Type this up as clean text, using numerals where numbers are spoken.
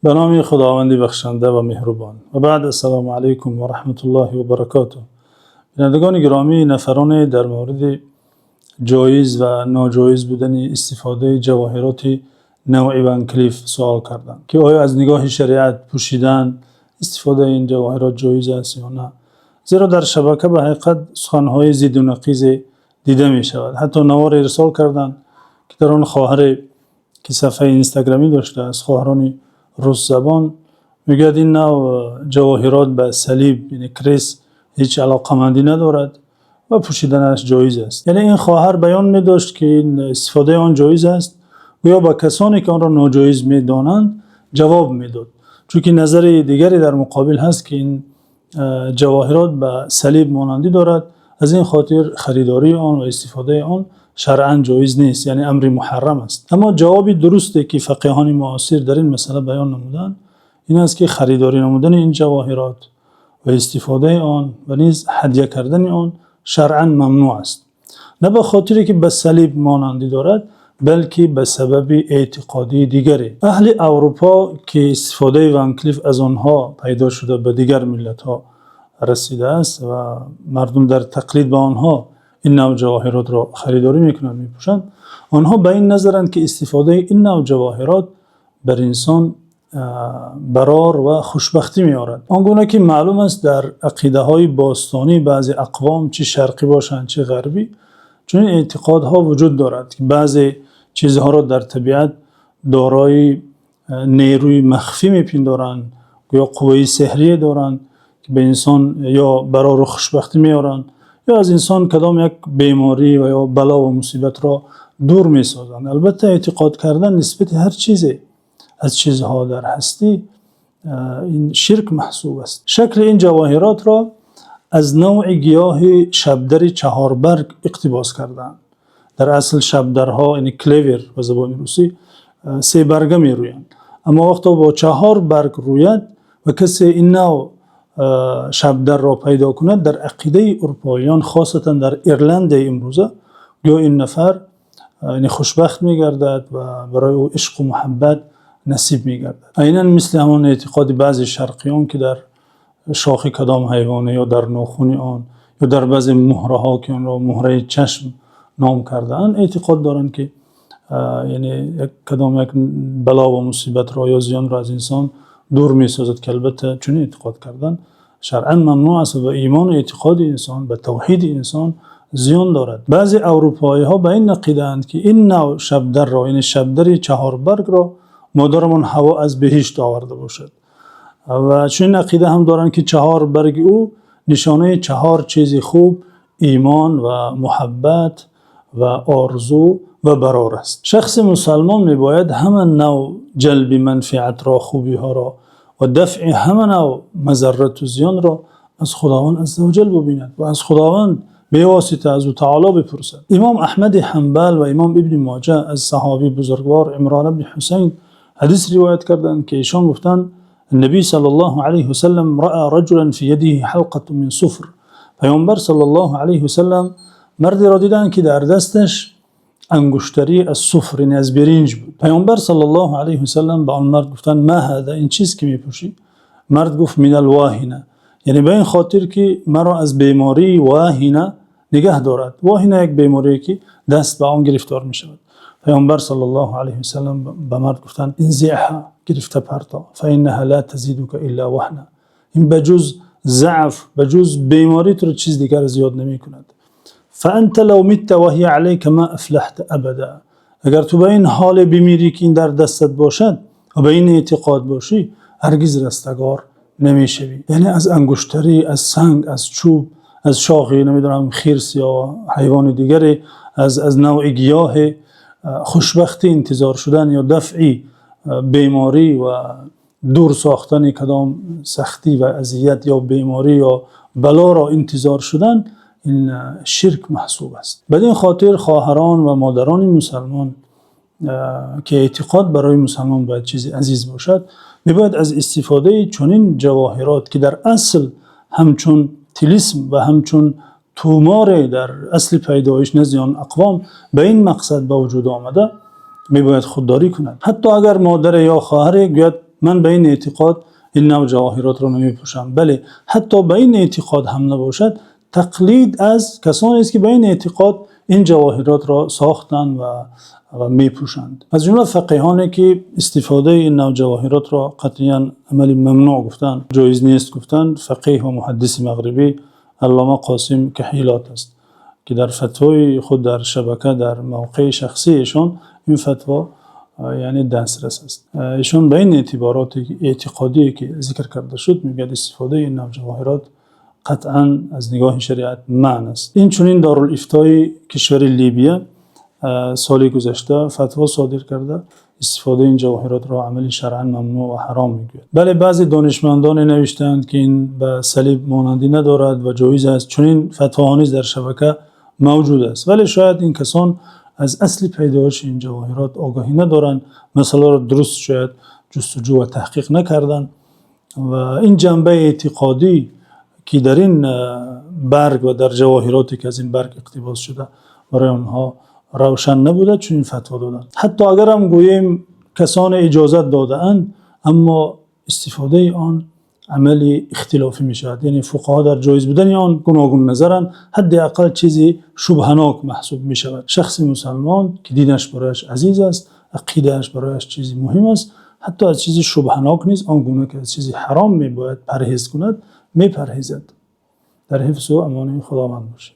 Ба номи Худованди бахшанда ва меҳрубон. Ва баъд, ассалому алайкум ва раҳматуллоҳи ва баракотуҳ. Бинандагони гиромӣ, нафароне дар мавриди ҷоиз ва ноҷоиз будани истифодаи ҷавоҳироти навъи Ван Клиф савол карданд, ки оё аз нигоҳи шариат пӯшидан, истифодаи ин ҷавоҳирот ҷоиз аст ё не? Зеро дар шабака ба ҳақиқат суханҳои зидду нақизе дида мешавад. Ҳатто навор ирсол карданд, ки дар он хоҳаре, ки сафҳаи инстаграмӣ доштааст, хоҳарони русзабон, мегӯяд ин навъ ҷавоҳирот ба салиб, яъне крест, ҳеҷ алоқамандӣ надорад ва пӯшиданаш ҷоиз аст. Яъне ин хоҳар баён медошт, ки ин истифодаи он ҷоиз аст ё ба касоне, ки онро ноҷоиз медонанд, ҷавоб медод. Чунки назари дигаре дар муқобил ҳаст, ки ин ҷавоҳирот ба салиб монандӣ дорад, аз ин хотир харидории он ва истифодаи он шаръан ҷоиз нест, яъне амри муҳаррам аст. Аммо ҷавоби дурусте, ки фақеҳони муосир дар ин масъала баён намуданд, ин аст, ки харидорӣ намудани ин ҷавоҳирот ва истифодаи он ва низ ҳадя кардани он шаръан мамнӯъ аст. На ба хотире ки ба салиб монандӣ дорад, балки ба сабаби эътиқодии дигаре. Аҳли Аврупо, ки истифодаи Ван Клиф аз онҳо пайдо шуда, ба дигар миллатҳо расидааст ва мардум дар тақлид ба онҳо ин навъ ҷавоҳиротро харидорӣ мекунанд, мепӯшанд, онҳо ба ин назаранд, ки истифодаи ин навъ ҷавоҳирот бар инсон барор ва хушбахтӣ меорад. Он гуна ки маълум аст, дар ақидаҳои бостонии баъзе ақвом, чӣ шарқӣ бошанд, чӣ ғарбӣ, чунин эътиқодҳо вуҷуд дорад, ки баъзе чизҳоро дар табиат дорои нерӯи махфӣ мепиндоранд ё қувваи сеҳрие доранд, ки ба инсон ё барору хушбахтӣ меоранд ё аз инсон кадом як беморӣ ва ё бало ва мусибатро дур месозанд. Албатта, эътиқод кардан нисбат ҳар чизе аз чизҳо дар ҳастӣ, ин ширк маҳсуб аст. Шакли ин ҷавоҳиротро аз навъи гиёҳи шабдари чаҳорбарг иқтибос кардаанд. Дар асл шабдарҳо, яъне клевер ба забони русӣ, себарга мерӯянд, аммо вақте бо чаҳор барг рӯяд ва касе ин навъ шабдарро пайдо кунад, дар ақидаи аврупоиён, хосатан дар Ирландияи имрӯза, гӯё ин нафар, яъне, хушбахт мегардад ва барои ӯ ишқу муҳаббат насиб мегардад. Айнан мисли ҳамон эътиқоди баъзе шарқиён, ки дар шохи кадом ҳайвоне ё дар нохуни он ё дар баъзе муҳраҳо, ки онро муҳраи чашм ном кардаанд, эътиқод доранд, ки яъне як кадом як бало ва мусибатро ё зиёнро аз инсон дур месозад, ки албатта чунин эътиқод кардан шаръан мамнӯъ аст ва ба имону эътиқоди инсон, ба тавҳиди инсон зиён дорад. Баъзе аврупоиҳо ба ин ақидаанд, ки ин навъ шабдарро, яъне шабдари чаҳорбаргро, модарамон Ҳаво аз биҳишт оварда бошад ва чунин ақида ҳам доранд, ки чаҳор барги ӯ нишонаи чаҳор чизи хуб, имон ва муҳаббат ва орзу ва барор аст. Шахси мусалмон мебояд ҳама навъ ҷалби манфиатро, хубиҳоро ва дафъи ҳама навъ мазаррату зиёнро аз Худованд азза ва ҷал бубинад ва аз Худованд бевосита, аз ӯ таоло бипурсад. Имом Аҳмади Ҳанбал ва имом Ибни Моҷа аз саҳобии бузургвор Имрон ибни Ҳусайн ҳадис ривоят карданд, ки эшон гуфтанд: النبي صلى الله عليه وسلم رأى رجلا في يده حلقة من صفر. Паёмбар саллаллоҳу алайҳи васаллам мардеро диданд, ки дар дасташ ангуштарӣ аз суфр, яъне аз биринҷ буд. Паёмбар саллаллоҳу алайҳи васаллам ба он мард гуфтанд: ما هذا؟ Ин чиз, ки мепӯшӣ? Мард гуфт: من الواهنة, яъне ба ин хотир, ки маро аз бемории воҳина нигаҳ дорад. Воҳина як беморие, ки даст ба он гирифтор мешавад. Паёмбар саллаллоҳу алайҳи васаллам ба мард гуфтанд: انزعها, гирифта парто, فإنها لا تزيدك إلا وهنا. Ин ба ҷуз заъф, ба ҷуз беморӣ туро чиз дигар зиёд намекунад. فأنت لو مت وهي عليك ما أفلحت أبدا. Агар ту ба ин ҳоле бимирӣ, ки ин дар дастат бошад ва ба ин эътиқод бошӣ, ҳаргиз растагор намешавӣ. Яъне аз ангуштарӣ, аз санг, аз чӯб, аз шохи, намедонам, хирс ё ҳайвони дигаре, аз навъи гиёҳе хушбахтӣ интизор шудан ё дафъи беморӣ ва дур сохтани кадом сахтӣ ва азият ё беморӣ ё балоро интизор шудан, ин ширк маҳсуб аст. Бад ин хотир хоҳарон ва модарони мусалмон, ки эътиқод барои мусалмон бояд чизи азиз бошад, мебояд аз истифодаи чунин ҷавоҳирот, ки дар асл ҳамчун тилисм ва ҳамчун туморе дар асли пайдоиш назди он ақвом ба ин мақсад ба вуҷуд омада, мебояд худдорӣ кунад. Ҳатто агар модаре ё хоҳаре гӯяд. Ман ба ин эътиқод ин навъ ҷавоҳиротро намепӯшам. Бале, ҳатто ба ин эътиқод ҳам набошад, тақлид аз касонест, ки ба ин эътиқод ин ҷавоҳиротро сохтанд ва мепӯшанд. Аз ҷумла фақеҳоне ки истифодаи ин навъ ҷавоҳиротро қатъан амали мамнӯъ гуфтанд, ҷоиз нест гуфтанд, фақеҳ ва муҳаддиси мағрибӣ аллома Қосим Куҳайлот аст, ки дар фатвои худ дар шабака, дар мавқеи шахсии эшон ин фатво яъне дастрас аст. Эшон ба ин эътибороти эътиқодие ки зикр карда шуд, мегӯяд истифодаи ин навъ ҷавоҳирот қатъан аз нигоҳи шариат манъ аст. Инчунин Дорулифтои кишвари Либия соли гузашта фатво содир карда, истифодаи ин ҷавоҳиротро амали шаръан мамнӯъ ва ҳаром мегӯяд. Бале, баъзе донишмандоне навиштаанд, ки ин ба салиб монандӣ надорад ва ҷоиз аст. Чунин фатвоҳо низ дар шабака мавҷуд аст. Вале шояд ин касон аз асли пайдоиши ин ҷавоҳирот огоҳӣ надоранд, масъаларо дуруст шояд ҷустуҷӯ ва таҳқиқ накарданд ва ин ҷанбаи эътиқодӣ, ки дар ин барг ва дар ҷавоҳироте ки аз ин барг иқтибос шуда, барои онҳо равшан набуда, чунин фатво доданд. Ҳатто агар ҳам гӯем касоне иҷоза додаанд, аммо истифодаи он амали ихтилофӣ мешавад. Яъне фуқаҳо дар ҷоиз будани он гуногун назаранд, ҳадди ақал чизе шубҳанок маҳсуб мешавад. Шахси мусулмон, ки динаш барояш азиз аст, ақидааш барояш чизи муҳим аст, ҳатто аз чизи шубҳанок низ он гуна ки аз чизи ҳаром мебояд парҳез кунад, мепарҳезад. Дар ҳифзу амони Худованд бошед.